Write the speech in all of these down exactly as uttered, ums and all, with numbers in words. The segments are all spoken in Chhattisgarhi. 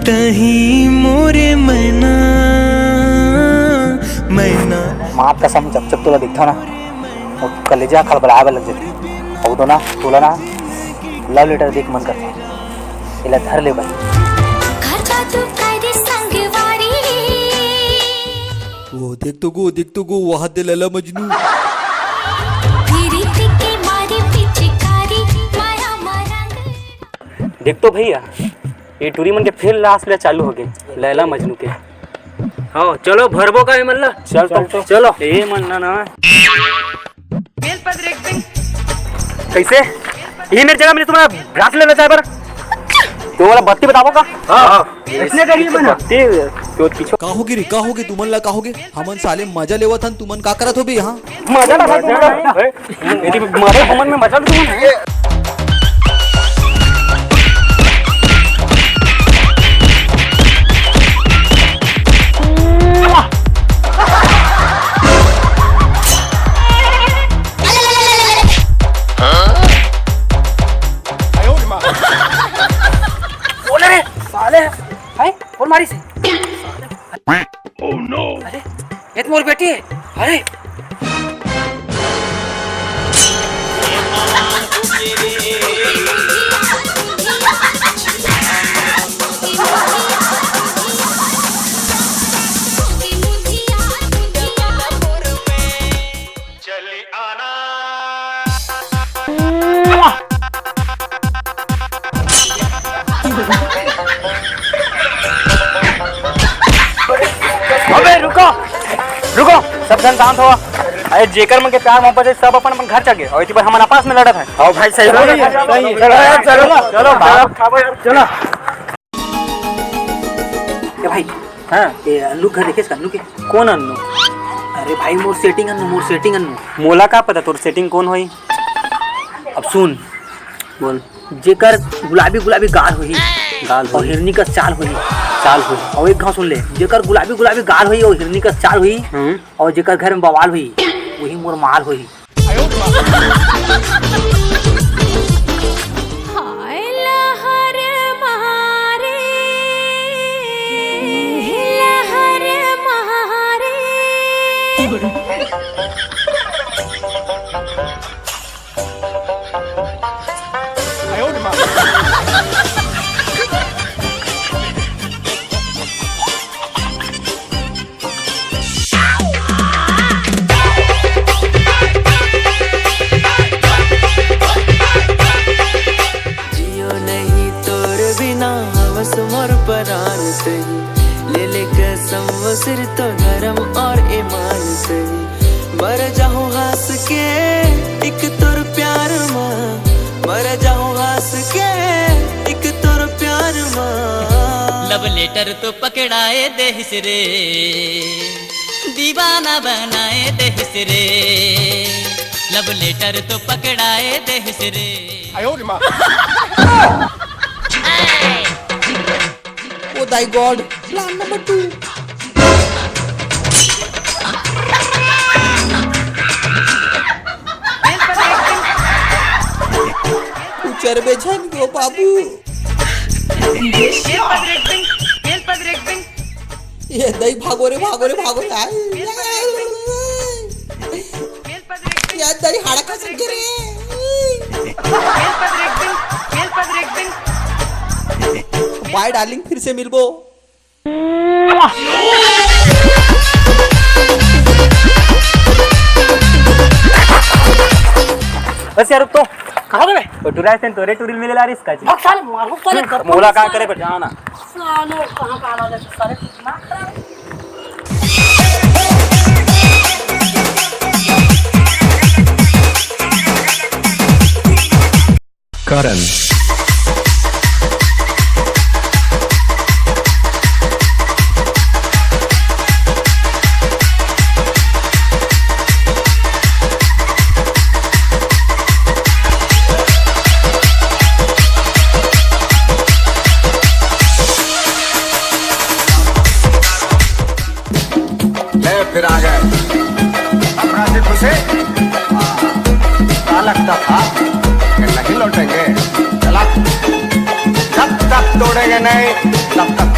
कहीं मोरे मैना, मैना। माँ कसम, जब जब तोला देखथव ना, वो कलेजा खलबलाए बर लग जाथे। अउ तो ना, तोला ना, love letter देख मन करथे, एला धर ले भाई। वो देख तो गो, देख तो गो, वहाँ दे लैला मजनू। देख तो भैया, ये टूरी मन के फिर लास्ट ले चालू हो गए लैला मजनू के। हाँ, चलो भरबो का एमन ला। चल, चल, चल। चलो। ए मन ना, ना। कैसे? ये मेरे जगह मिले तुम्हारा ब्रास लेना चाहे पर। तो वाला बत्ती बताबो का? हाँ, हाँ। इसने करिए बना। बत्ती, तो पीछे। का होगे रे, का होगे, तुमन ला का होगे? हमन साले मजा लेवत हन, तुमन का करत हो बे यहाँ? मजा ना, मजा ना। ए, यदि मरे हमन में मजा भी तुमन है। बोले रे, साले। हैं? कौन मारी से? Oh no! अरे, ये तो मोर बेटी है। अरे। चली आना। अबे रुको, रुको, सब झन शांत हो। अरे जेकर मन के प्यार मोहब्बत है, सब अपन अपन घर चल गए और इसी पर हमन आपस में लड़त हैं। आओ भाई, सही बोल रहे हैं। सही। चलो यार, चलो, चलो, चलो, चलो। चलो। ए भाई, हाँ। ए अन्नू घर देखेस का, अन्नू के? कौन अन्नू? अरे भाई, मोर setting अन्नू, मोर setting अन्नू। मोला का पता तोर setting कौन होई? अब सुन। बोल। जेकर गुलाबी गुलाबी गाल होही, गाल और होही। हिरनी का चाल होही। चाल होही। और एक घाव सुन ले, जेकर गुलाबी गुलाबी गाल होही और हिरनी का चाल होही, हम्म। और जेकर घर में बवाल होही, वही मोर माल होही। हाय लहर मारे, लहर मारे। जियो नहीं तोर बिना, हवस मोर परान तही। ले ले कसम वो सिर तो धर्म और ईमान तही। मर जाहूं हंस के एक तोर प्यार मा, मर जाहूं हंस के एक तोर प्यार मा। Love letter तो पकड़ाए देहिस रे, दीवाना बनाए देहिस रे। Love letter तो पकड़ाए देहिस रे। आयो रे माँ। Oh my God, plan number two। उचर बे झन गो बाबू। ये दई भागो रे, भागो रे, भागो रे। आय, ये दई हाड़का संगे रे। Bye darling, फिर से मिलबो। बस यार, रुक तो। कहाँ गए? वो टुरा से तोरे टुरिल मिले ला रिस्का जी। भग साले, मारो साले, हम्म, कर मोला दो का साले। करे पर जाना। साले, कहाँ का आ रहा है साले, दिमाग खराब है। करण। ले, फिर आ गए। अपराधी खुशी? क्या लगता था कि नहीं लौटेंगे? चला, जब तक तोड़ेंगे नहीं, तब तक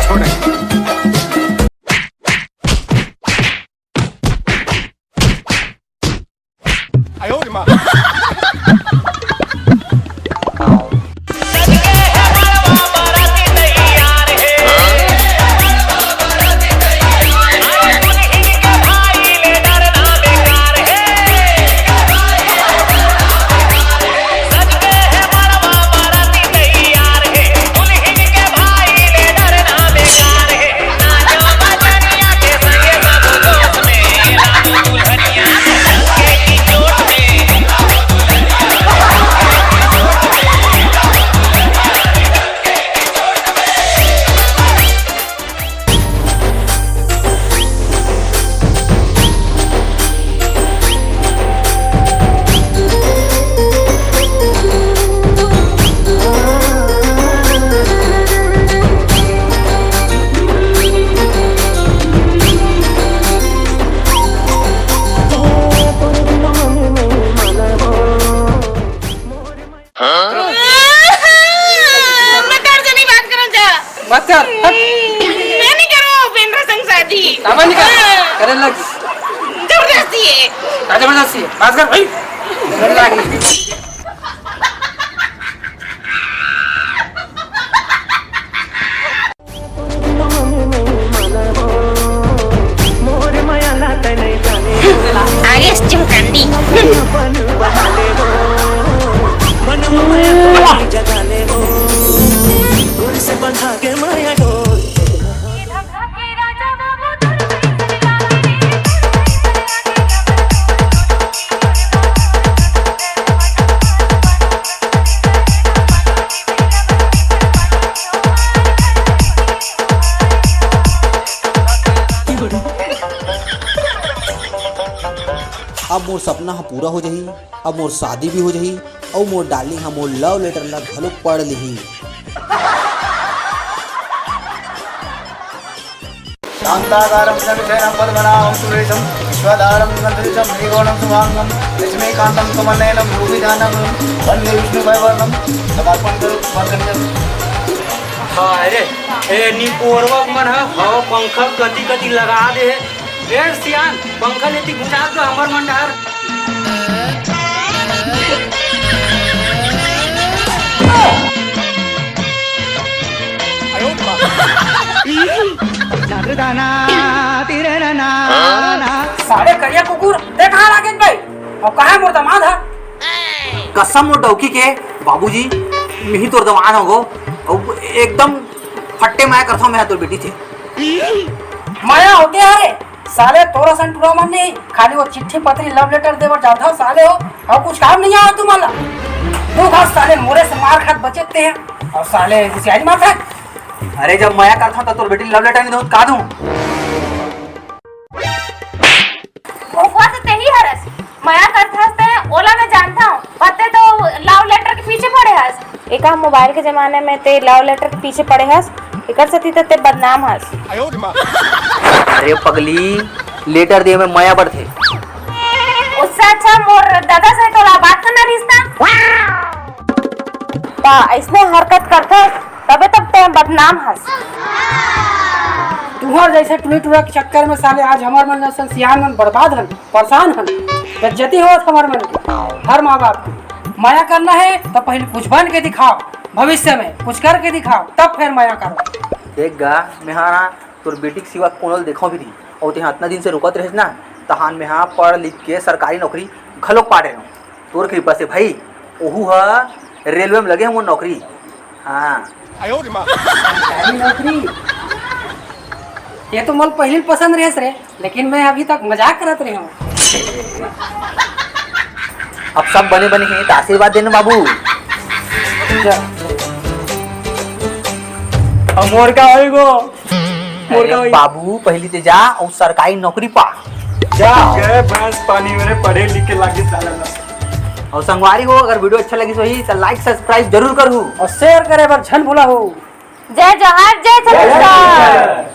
करे लग। जबरदस्ती है। का जबरदस्ती है? बात कर भाई। करे लग। आगे से चमकांडी। अब मोर सपना ह पूरा हो जाही, अब मोर शादी भी हो जाही, अउ मोर डार्लिंग ह मोर लव लेटर ला घलो पढ़ लिही। शांताकारं चतुर्भुजं पद्मनाभं सुरेशं विश्वाधारं गगनसदृशं मेघवर्णं शुभांगं लक्ष्मीकान्तं कमलनयनं योगिदानं वन्दे विष्णुं भयवर्धनं। समर्पण करो, समर्पण करो। हाय रे, ए निपोरवक मन ह हवा पंखा कति कति लगा दे हे। ए सियान, पंखा लेती घुंचा दो हमर मन डहर। साले करिया कुकुर, ते कहाँ लागे भाई? अउ कहाँ मोर दमाद ह? कसम मोर डौकी के, बाबूजी, मिही तोर दमाद हंव गो, अउ एकदम फट्टे मया करथंव मैं तोर बेटी से। मया होथे हरे, साले तोर असन टूरा मन नहीं, खाली वो चिट्ठी पत्री love letter दे बर जाथव साले हो, अउ कुछ काम नहीं आवा तुमन ला। दू घास साले मोरे से मार खात बचे ते हैं, अउ साले हुसियारी मारत है। अरे जब मया करथंव त तोर बेटी love letter नहीं दूं त का दूं? ओकवा तो तेही हरस, मया करथस ते ओला मैं जानथंव, पर ते तो love letter के पीछे पड़े हस। एका मोबाइल के जमाने में ते love letter के पीछे पड़े हस, एकर सेती तो ते बदनाम हस। अरे पगली, लेटर दिए में मया बढ़थे। उससे अच्छा मोर दादा से तोला बात करना रिश्ता। ता ऐसने हरकत करथस, तबे तब ते बदनाम हस। तुहर जैसे टूरी टूरा के चक्कर में साले आज हमर मन जैसन सियान मन बर्बाद हन, परेशान हन, बेइज्जती होवत हमर मन के, हर माँ बाप के। मया करना है तो पहले कुछ बन के दिखाओ, भविष्य में कुछ करके दिखाओ, तब फिर मया करो। देख गा, मेहा ना तोर बेटी के सिवा कोनो ल देखो भी नहीं, और तेहा इतना दिन से रुकत रहिस ना, तहान मेहा पढ़ लिख के सरकारी नौकरी घलोक पा डरे हूँ। तोर कृपा से भाई, ओहू ह रेलवे में लगे हे मोर नौकरी। हाँ। सरकारी नौकरी? ये तो मोला पहली पसंद रहिस रे, लेकिन मैं अभी तक मजाक करत रहे हूँ। अब सब बने बने हे त आशीर्वाद देना बाबू। जा। अब मोर का होई गो? मोर का अरे होई? बाबू, पहली ते जा और सरकारी नौकरी पा। जा। गए भैंस पानी मेरे पढ़े लिखे लागे साला ला। और संगवारी हो, अगर वीडियो अच्छा लगिस होही त like subscribe जरूर करहू। और share करे बर झन भूला हो। जय जोहार, जय छत्तीसगढ़।